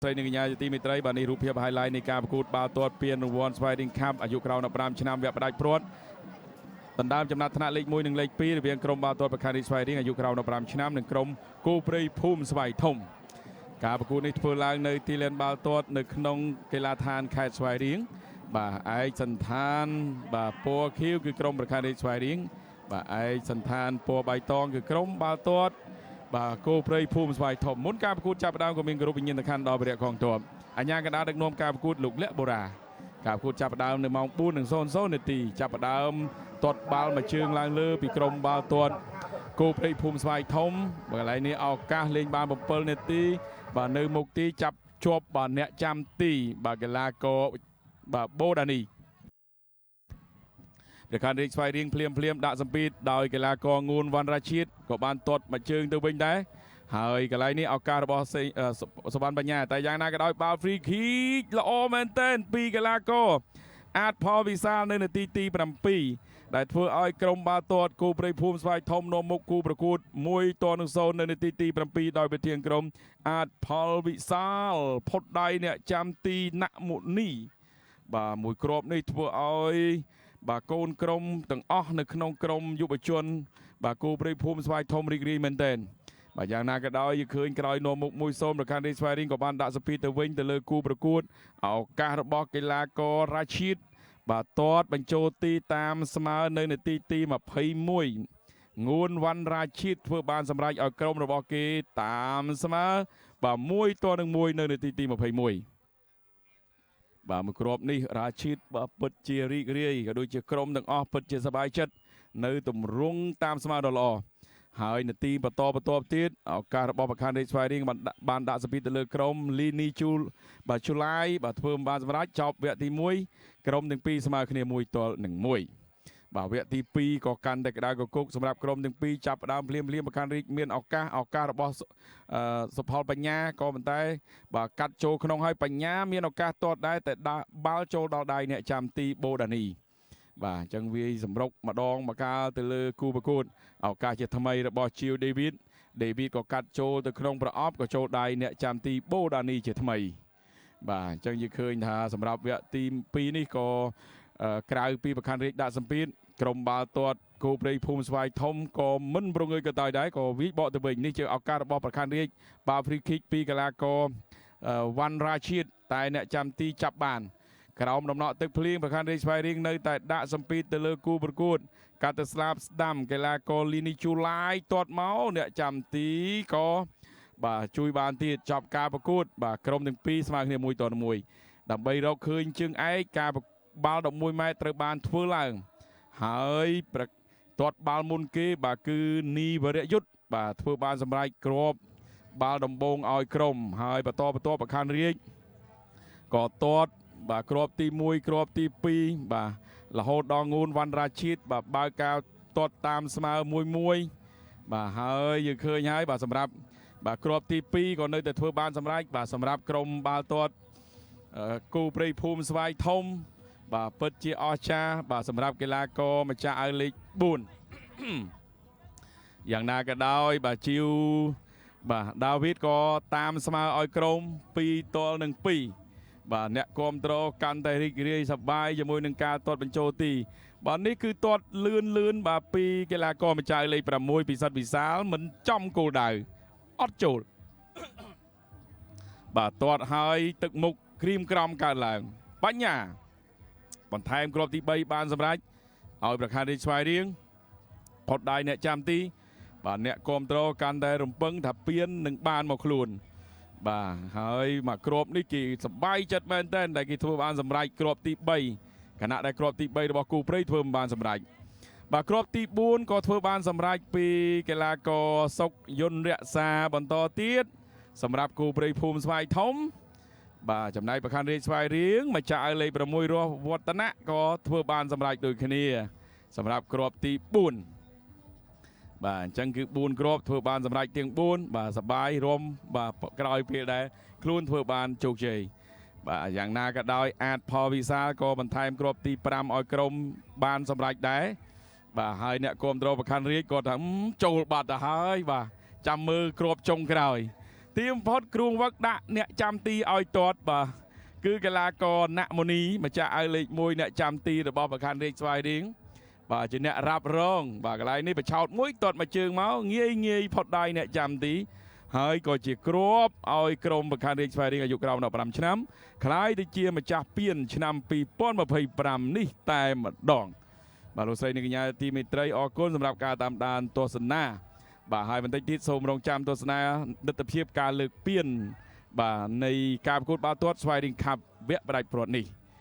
ស្រីនិងកញ្ញាជាទីមេត្រីបាទនេះរូបភាព highlight នៃការប្រកួតបាល់ទាត់ពានរង្វាន់ស្វាយរៀងខាប់អាយុក្រោម15ឆ្នាំវគ្គផ្ដាច់ព្រាត់ដណ្ដើមចំណាត់ថ្នាក់លេខ1និងលេខ2រវាងក្រុមបាល់ទាត់ប្រខារីស្វាយរៀងអាយុក្រោម15ឆ្នាំនិងក្រុមគោព្រៃភូមិស្វាយធំការប្រកួតនេះធ្វើឡើងនៅទីលានបាល់ទាត់នៅក្នុងកីឡាដ្ឋានខេត្តស្វាយរៀងបាទឯកសន្តានបាទពណ៌ខៀវគឺក្រុមប្រខារីស្វាយរៀងបាទឯកសន្តានពណ៌បៃតងគឺក្រុមបាល់ទាត់បាទគោព្រៃភូមិស្វាយធំមុនការប្រកួតចាប់ផ្ដើមក៏មានគោរពវិញ្ញាណក្ខន្ធដល់វរៈកងទ័ពអញ្ញាកណ្ដាលដឹកនាំការប្រកួតលោកលក្ខបូរ៉ាការប្រកួតចាប់ផ្ដើមនៅម៉ោង4:00នាទីចាប់ផ្ដើមទាត់បាល់មួយជើងឡើងលើពីក្រុមបាល់ទាត់គោព្រៃភូមិស្វាយធំកន្លែងនេះឱកាសលេងបាន7នាទីបាទនៅមុខទីចាប់ជាប់បាទអ្នកចាំទីបាទកីឡាករបាទបូដានីព្រះខ័នរាជស្វាយរៀងភ្លាមភ្លាមដាក់សម្ពាធដោយកីឡាករងួនវណ្ណរាជាតិក៏បានទាត់មួយជើងទៅវិញដែរហើយកន្លែងនេះឱកាសរបស់សវណ្ណបញ្ញាតែយ៉ាងណាក៏ដោយបាល់ free kick ល្អមែនទែនពីកីឡាករអាចផលវិសាលនៅនាទីទី7ដែលធ្វើឲ្យក្រុមបាល់ទាត់គូព្រៃភូមិស្វាយធំនាំមុខគូប្រកួត1-0នៅនាទីទី7ដោយប្រធានក្រុមអាចផលវិសាលផុតដៃអ្នកចាំទីណមុនីបាទមួយគ្រាប់នេះធ្វើឲ្យបាទកូនក្រុមទាំងអស់នៅក្នុងក្រុមយុវជនបាទគូព្រៃភូមិស្វាយធំរីករាយមែនទែនបាទយ៉ាងណាក៏ដោយយើងឃើញក្រោយនាំមុខ1-0ប្រកាន់រីស្វាយរៀងក៏បានដាក់សពីទៅវិញទៅលើគូប្រកួតឱកាសរបស់កីឡាកររ៉ាឈីតបាទទាត់បញ្ចូលទីតាមស្មើនៅនាទីទី21ងួនវ៉ាន់រាឈីតធ្វើបានសម្រេចឲ្យក្រុមរបស់គេតាមស្មើបាទ1-1នៅនាទីទី21បាទមួយគ្រាប់នេះរាឈីតបាទពិតជារីករាយក៏ដូចជាក្រុមទាំងអស់ពិតជាសប្បាយចិត្តនៅទម្រង់តាមស្មើដ៏ល្អហើយនាទីបន្តបន្ទាប់ទៀតឱកាសរបស់ប្រខានរាជស្វាយរៀងបានដាក់សម្ពាធទៅលើក្រុមលីនីជូលបាទជូឡាយបាទធ្វើបានសម្រេចចប់វគ្គទី1ក្រុមទាំងពីរស្មើគ្នា1-1បាទវគ្គទី2ក៏កាន់តែក្តៅកគុកសម្រាប់ក្រុមទាំងពីរចាប់ផ្ដើមភ្លាមភ្លាមប្រខានរាជមានឱកាសរបស់សុផលបញ្ញាក៏ប៉ុន្តែបាទកាត់ចូលក្នុងហើយបញ្ញាមានឱកាសទាត់ដែរតែបាល់ចូលដល់ដៃអ្នកចាំទីបូដានីបាទអញ្ចឹងវាយសម្រុកម្ដងមកកាលទៅលើគូប្រកួតឱកាសជាថ្មីរបស់ជាវដេវីតដេវីតក៏កាត់ចូលទៅក្នុងប្រអប់ក៏ចូលដៃអ្នកចាំទីបូដានីជាថ្មីបាទអញ្ចឹងយើងឃើញថាសម្រាប់វគ្គទី2នេះក៏ក្រៅពីប្រខានរាជដាក់សម្ពាធក្រុមបាល់ទាត់គោព្រៃភូមិស្វាយធំក៏មិនប្រងើយកន្តើយដែរក៏វិបកទៅវិញនេះជាឱកាសរបស់ប្រខានរាជបាល់ free kick ពីកីឡាករវ៉ាន់រាជាតិតែអ្នកចាំទីចាប់បានក្រោមដំណក់ទឹកភ្លៀងប្រខានរាជស្វាយរៀងនៅតែដាក់សម្ពាធទៅលើគូប្រកួតកាត់ទៅស្លាបស្ដាំកីឡាករលីនីជូឡាយទាត់មកអ្នកចាំទីក៏បាទជួយបានទៀតចប់ការប្រកួតបាទក្រុមទាំងពីរស្មើគ្នា1-1ដើម្បីរកឃើញជើងឯកការបាល់11ម៉ែត្រត្រូវបានធ្វើឡើងហើយទាត់បាល់មុនគេបាទគឺនីវរៈយុទ្ធបាទធ្វើបានសម្រេចគ្រាប់បាល់ដំបងឲ្យក្រុមហើយបន្តបន្ទាប់ប្រខានរាជក៏ទាត់បាទគ្រាប់ទី1គ្រាប់ទី2បាទរហូតដល់ងូនវ៉ាន់រាជាតិបាទបើកការទាត់តាមស្មើ1-1បាទហើយយើងឃើញហើយបាទសម្រាប់បាទគ្រាប់ទី2ក៏នៅតែធ្វើបានសម្រេចបាទសម្រាប់ក្រុមបាល់ទាត់គូព្រៃភូមិស្វាយធំបាទពិតជាអស្ចារ្យបាទសម្រាប់កីឡាករម្ចាស់អាវលេខ4យ៉ាងណាក៏ដោយបាទជីវបាទដាវីតក៏តាមស្មើឲ្យក្រុម2-2បាទអ្នកគាំទ្រកាន់តែរីករាយសប្បាយជាមួយនឹងការទាត់បញ្ចូលទីបាទនេះគឺទាត់លឿនលឿនបាទពីកីឡាករម្ចាស់លេខ6ពិសិដ្ឋវិសាលមិនចំគោលដៅអត់ចូលបាទទាត់ហើយទឹកមុខក្រៀមក្រំកើតឡើងបញ្ញាបន្ថែមគ្រាប់ទី3បានសម្រេចឲ្យប្រខានរាជស្វាយរៀងផុតដៃអ្នកចាំទីបាទអ្នកគាំទ្រកាន់តែរំពឹងថាពៀននឹងបានមកខ្លួនបាទហើយមកគ្រាប់នេះគេសប្បាយចិត្តមែនទែនដែលគេធ្វើបានសម្រេចគ្រាប់ទី3ខណៈដែលគ្រាប់ទី3របស់គូព្រៃធ្វើមិនបានសម្រេចបាទគ្រាប់ទី4ក៏ធ្វើបានសម្រេចពីកីឡាករសុកយុនរក្សាបន្តទៀតសម្រាប់គូព្រៃភូមិស្វាយធំបាទចំណែកប្រខានរាជស្វាយរៀងម្ចាស់ឲ្យលេខ6រស់វឌ្ឍនៈក៏ធ្វើបានសម្រេចដូចគ្នាសម្រាប់គ្រាប់ទី4បាទអញ្ចឹងគឺ4គ្រាប់ធ្វើបានសម្រេចទាំង4បាទសបាយរំបាទក្រោយពេលដែលខ្លួនធ្វើបានជោគជ័យបាទយ៉ាងណាក៏ដោយអាចផលវិសាលក៏បន្ថែមគ្រាប់ទី5ឲ្យក្រុមបានសម្រេចដែរបាទហើយអ្នកគាំទ្រប្រខានរាជក៏ថាចូលបាត់ទៅហើយបាទចាំមើលគ្រាប់ចុងក្រោយ ទៀមផុតគ្រួងវឹកដាក់អ្នកចាំទីឲ្យទាត់បាទគឺកីឡាករណាក់មូនីម្ចាស់អាវលេខ1អ្នកចាំទីរបស់ប្រខានរាជស្វាយរៀងបាទជាអ្នករ៉ាប់រងបាទកន្លែងនេះបឆោតមួយទាត់មួយជើងមកងាយងាយផុតដៃអ្នកចាំទីហើយក៏ជាគ្រាប់ឲ្យក្រុមប្រខានរាជស្វាយរៀងអាយុក្រោម15ឆ្នាំក្លាយទៅជាម្ចាស់ពានឆ្នាំ2025នេះតែម្ដងបាទលោកស្រីនិងកញ្ញាទីមេត្រីអរគុណសម្រាប់ការតាមដានទស្សនាបាទហើយបន្តិចទៀតសូមរងចាំទស្សនាទស្សនភាពការលើកពានបាទនៃការប្រកួតបាល់ទាត់ស្វាយរៀងខាប់វគ្គផ្ដាច់ព្រាត់នេះ។